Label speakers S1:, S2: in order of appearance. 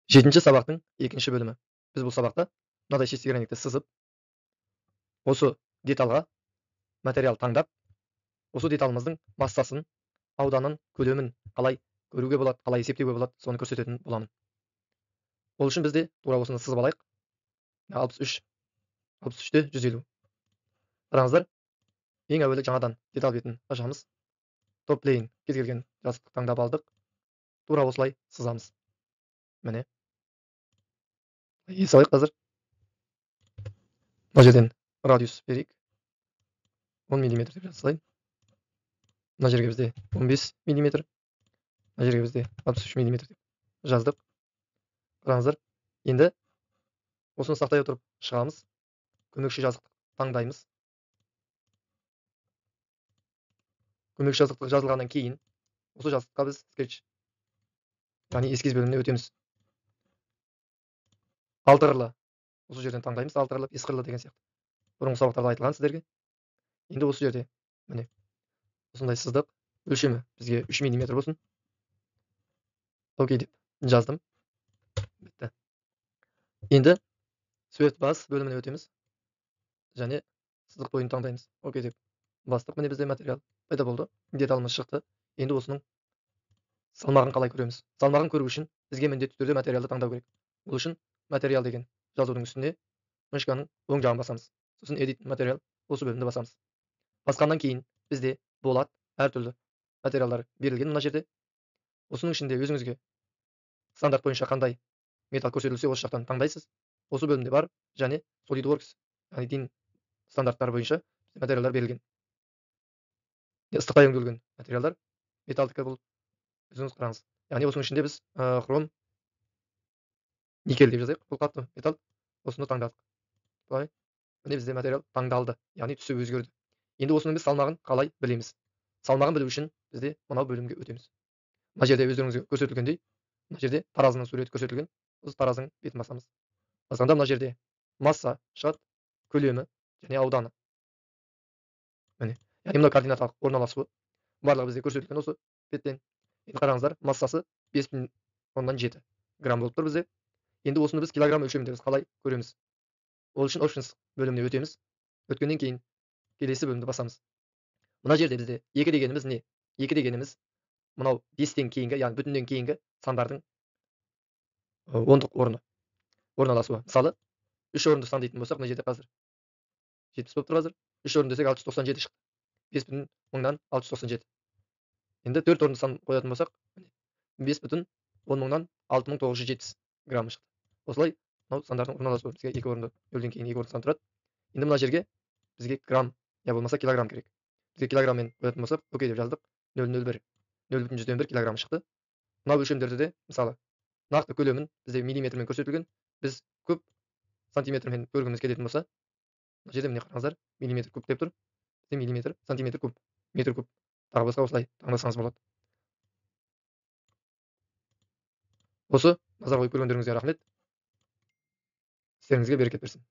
S1: Жетінші сабақтың екінші бөлімі. Біз бұл сабақта мынадай шестигранникті сызып, осы детальға материал таңдап, осы деталіміздің массасын, ауданын, көлемін қалай көруге болады, қалай есептеуге болады, соны көрсететін боламын. Ол үшін бізде тура осыны сызып алайық. 63, 63-те 150. Қараңыздар, ең әуелі жаңадан деталь бетін ашамыз. Топ плейн кез келген жазықтық таңдап алдық. Тура осылай сызамыз. Міне. Ес алайық қазір. Мына жерден радиус берейік. 10 миллиметр деп жазайын. Мына жерге бізде 15 миллиметр. Мына жерге бізде 63 миллиметр деп жаздық. Қараңыздар, енді осыны сақтай отырып шығамыз. Көмекші жазықтық таңдаймыз. Көмекші жазықтық жазылғаннан кейін осы жазықтыққа біз скетч, яғни эскиз бөліміне өтеміз. Алты қырлы осы жерден таңдаймыз, алты қырлы, бес қырлы деген сияқты. Бұрынғы сабақтарда айтылған сіздерге. Енді осы жерде міне осындай сыздық, өлшемі бізге 3 миллиметр болсын. Окей деп жаздым. Бітті. Енді сурет бас бөліміне өтеміз. Және сызық бойын таңдаймыз. Окей деп бастық. Міне бізде материал пайда болды. Деталіміз шықты. Енді осының салмағын қалай көреміз? Салмағын көру үшін бізге міндетті түрде материалды таңдау керек. Ол үшін материал деген жазудың үстіне мышканың оң жағын басамыз. Сосын edit материал осы бөлімді басамыз. Басқаннан кейін бізде болады әртүрлі материалдар берілген мына жерде. Осының ішінде өзіңізге стандарт бойынша қандай металл көрсетілсе осы жақтан таңдайсыз. Осы бөлімде бар және SolidWorks, яғни DIN стандарттары бойынша материалдар берілген. Ыстықта өңделген материалдар, металдікі бұл, өзіңіз қараңыз. Яғни осының ішінде біз хром, никель деп жазайық, бұл қатты металл, осыны таңдадық. Былай, міне бізде материал таңдалды, яғни түсі өзгерді. Енді осының біз салмағын қалай білеміз? Салмағын білу үшін бізде мынау бөлімге өтеміз. Мына жерде өздеріңізге көрсетілгендей, мына жерде таразының суреті көрсетілген. Біз таразының бетін басамыз. Басқанда мына жерде масса шығады, көлемі және ауданы. Міне, яғни мына координаталық орналасуы барлығы бізде көрсетілген осы беттен. Енді қараңыздар, массасы 5,7 грамм болып тұр бізде. Енді осыны біз килограмм өлшемінде біз қалай көреміз? Ол үшін Options бөліміне өтеміз. Өткеннен кейін келесі бөлімді басамыз. Мына жерде бізде 2 дегеніміз не? 2 дегеніміз мынау 5-тен кейінгі, яғни бүтінден кейінгі сандардың ондық орны, орналасуы. Мысалы, 3 орынды сан дейтін болсақ, мына жерде қазір 70 болып тұр қазір. 3 орын десек 697 шықты. 5,697. Енді 4 орынды сан қоятын болсақ, 5,10,6970 грамм шықты. Осылай мынау сандардың орналасуы бізге 2 орынды, нөлден кейін 2 орынды сан тұрады. Енді мына жерге бізге грамм, я болмаса килограмм керек. Бізге килограмммен қоятын болсақ, окей деп жаздық. 0,01, 0,1 килограмм шықты. Мынау өлшемдерді де, мысалы, нақты көлемін бізде миллиметрмен көрсетілген. Біз көп сантиметрмен көргіміз келетін болса, мына жерде міне қараңыздар, миллиметр куб деп тұр. Бізде миллиметр, сантиметр куб, метр куб. Тағы басқа осылай таңдасаңыз болады. Осы назар қойып көргендеріңізге рахмет. Істеріңізге берекет берсін.